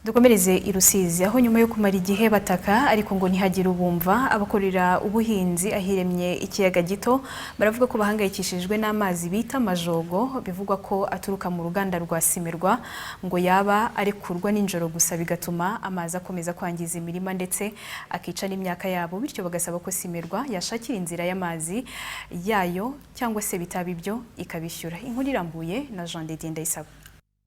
Dukomereze i Rusizi, aho nyuma yo kumara igihe bataka ariko ngo ntihagire ubumva, abakorera ubuhinzi ahiremye ikiyaga gito baravuga ko bahangayikishijwe n'amazi bita amajogo, bivugwa ko aturuka mu ruganda rwa Simerwa, ngo yaba arekurwa nijoro gusa, bigatuma amazi akomeza kwangiza imirima ndetse akica n'imyaka yabo. Bityo bagasaba ko Simerwa yashakira inzira y'amazi yayo, cyangwa se bitaba ibyo ikabishyura. Inkuru irambuye na Jean de Dieu Ndayisaba.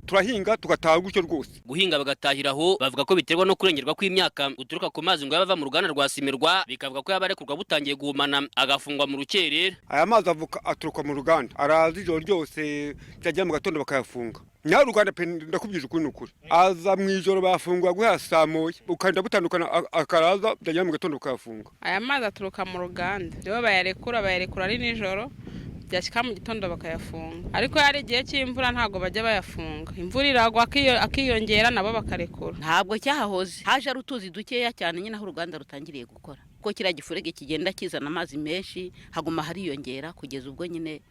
Turahinga tugataha gutyo rwose. Guhinga bagatahira aho, bavuga ko biterwa no kurengerwa kw'imyaka guturuka ku mazi ngo yaba ava mu ruganda rwa Simerwa, bikavuga ko yaba arekurwa butangiye guhumana, agafungwa mu rukerera. Aya mazi avuka aturuka mu ruganda, araza ijoro ryose, byagera mu gatondo bakayafunga. Nyawe ruganda pe, ndakubwije ukuri, ni ukuri. Aza mu ijoro, bayafungura guhera saa 1, ukagenda butandukana, akaraza, byagera mu gatondo bakayafunga. Aya mazi aturuka mu ruganda, nibo bayarekura. Bayarekura ari nijoro, byashyika mu gitondo bakayafunga. Ariko iyo ari igihe cy'imvura ntabwo bajya bayafunga. Imvura iragwa akiyongera, nabo bakarekura. Ntabwo cyahahoze, haje ari utuzi dukeya cyane nyine aho uruganda rutangiriye gukora, kuko kiriya gifurege kigenda kizana amazi menshi, haguma hariyongera kugeza ubwo nyine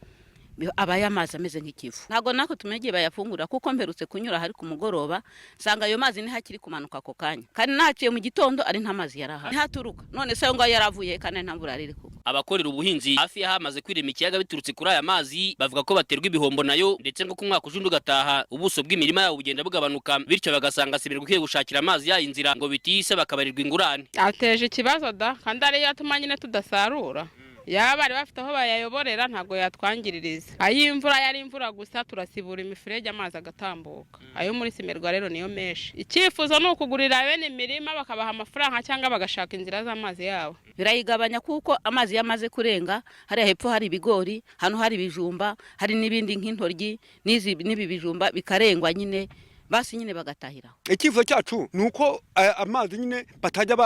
abaye amazi ameze nk'ikivu. Ntabwo natwe tumenya igihe bayafungura, kuko mperutse kunyura hari ku mugoroba, nsanga ayo mazi niho akiri kumanuka ako kanya, kandi naciye mu gitondo ari nta mazi yari ahari. Ntaturuka none se ayo ngayo yaravuye, kandi nta mvura yari iri kugwa? Abakorera ubuhinzi hafi y'ahamaze kwirema ikiyaga biturutse kuri aya mazi bavuga ko baterwa ibihombo nayo, ndetse ngo ku mwaka uje undi ugataha ubuso bw'imirima yabo bugenda bugabanuka. Bityo bagasanga Simerwa ikwiye gushakira amazi yayo inzira, ngo bitise bakabarirwa ingurane. Ateje ikibazo da, kandi ariyo atuma nyine tudasarura. Yaba bari bafite aho bayayoborera, ntabwo yatwangiririza. Ay'imvura, yari imvura gusa, turasibura imifurege amazi agatambuka. Ayo muri Simerwa rero niyo menshi. Icyifuzo ni ukugurira bene imirima bakabaha amafaranga, cyangwa bagashaka inzira z'amazi yabo. Birayigabanya, kuko amazi iyo amaze kurenga hariya hepfo hari ibigori, hano hari ibijumba, hari n'ibindi nk'intoryi n'izi n'ibi bijumba, bikarengwa nyine, basi nyine bagatahiraho. Icyifuzo cyacu ni uko aya amazi nyine batajya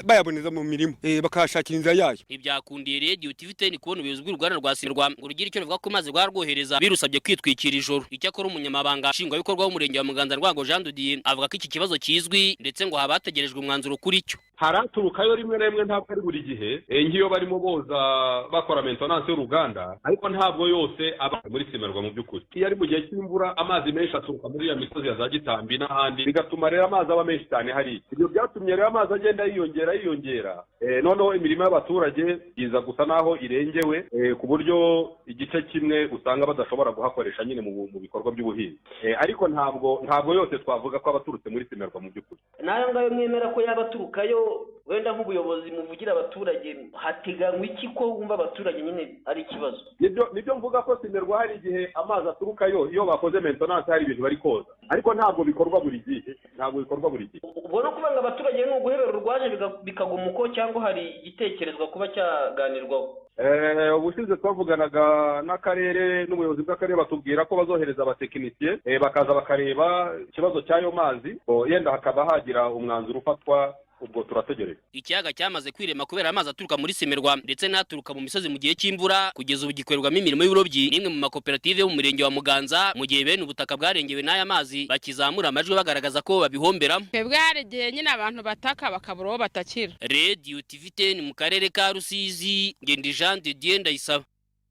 bayaboneza mu mirima, bakayashakira inzira yayo. Ntibyakundiye Radio TV 10 kubona ubuyobozi bw'uruganda rwa Simerwa ngo rugire icyo ruvuga ku mazi rwarwohereza birusabye kwitwikira ijoro. Icyakora umunyamabanga nshingwabikorwa w'umurenge wa Muganza, Rwago Jean Didier, avuga ko iki kibazo kizwi, ndetse ngo haba hategerejwe umwanzuro kuri cyo. Haraturukayo rimwe na rimwe, ntabwo ari buri gihe, nk'iyo barimo boza, bakora maintenance y'uruganda, ariko ntabwo yose aba muri Simerwa. Mu by'ukuri iyo ari mu gihe cy'imvura, amazi menshi aturuka muri ya misozi ya za Gitambi n'ahandi, bigatuma rero amazi aba menshi cyane hariya. Ibyo byatumye rero amazi agenda yiyongera yiyongera, noneho imirima y'abaturage iza gusa n'aho irengewe, ku buryo igice kimwe usanga badashobora guhakoresha nyine mu bikorwa by'ubuhinzi. Ariko ntabwo yose twavuga ko aba aturutse muri Simerwa mu by'ukuri. N'ayo ngayo mwemera ko yaba aturukayo, wenda nk'ubuyobozi muvugira abaturage, hateganywa iki ko wumva abaturage nyine ari ikibazo? Nibyo mvuga ko Simerwa hari igihe amazi aturukayo iyo bakoze maintenance, hari ibintu bari koza, ariko ntabwo bikorwa buri gihe, ntabwo bikorwa buri gihe. Ubwo no kuvuga ngo abaturage ni uguhebera urwaje bikaguma uko, cyangwa hari igitekerezwa kuba cyaganirwaho? Ubushize twavuganaga n'akarere n'ubuyobozi bw'akarere, batubwira ko bazohereza abatekinisiye, bakaza bakareba ikibazo cy'ayo mazi, yenda hakaba hagira umwanzuro ufatwa. Ubwo turategereje. Ikiyaga cyamaze kwirema kubera amazi aturuka muri Simerwa ndetse n'aturuka mu misozi mu gihe cy'imvura, kugeza ubu gikorerwamo imirimo y'uburobyi n'imwe mu makoperative yo mu murenge wa Muganza, mu gihe bene ubutaka bwarengewe n'aya mazi bakizamura amajwi bagaragaza ko babihomberamo. Twebwe hari igihe nyine abantu bataka bakabura uwo batakira. Radio TV 10 mu karere ka Rusizi, Ngendi Jean de Dieu Ndayisaba.